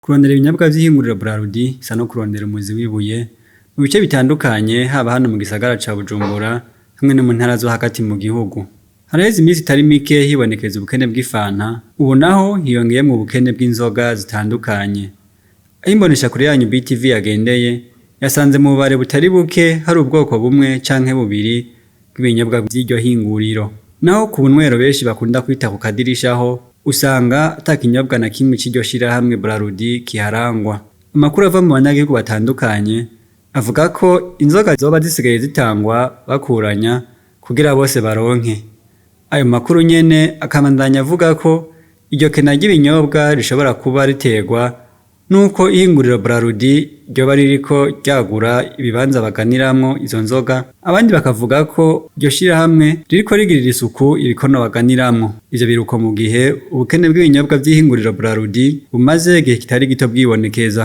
Kurondera ibinyobwa vy'ihinguriro Brarudi bisa no kurondera umuzi w'ibuye mu bice bitandukanye, haba hano mu gisagara ca Bujumbura hamwe no mu ntara zo hagati mu gihugu. Haraheze iminsi itari mike hibonekeza ubukene bw'ifanta, ubu naho hiyongeyemwo ubukene bw'inzoga zitandukanye. Aho imboneshakure yanyu BTV yagendeye, yasanze mu bubare butari buke hari ubwoko bumwe canke bubiri bw'ibinyobwa vy'iryo hinguriro. Naho ku bunywero benshi bakunda kwita ku kadirisha ho, usanga ata kinyobwa na kimwe c'iryo shirahamwe Brarudi kiharangwa. Amakuru ava mu banyagihugu batandukanye avuga ko inzoga zoba zisigaye zitangwa bakuranya kugira bose baronke. Ayo makuru nyene akabandanya avuga ko iryo kena ry'ibinyobwa rishobora kuba riterwa nuko ihinguriro Brarudi ryoba ririko ryagura ibibanza baganiramwo izo nzoga, abandi bakavuga ko iryo shirahamwe ririko rigirira isuku ibikono baganiramwo. Ivyo biruko mu gihe ubukene bw'ibinyobwa vy'ihinguriro Brarudi bumaze igihe kitari gito bwibonekeza.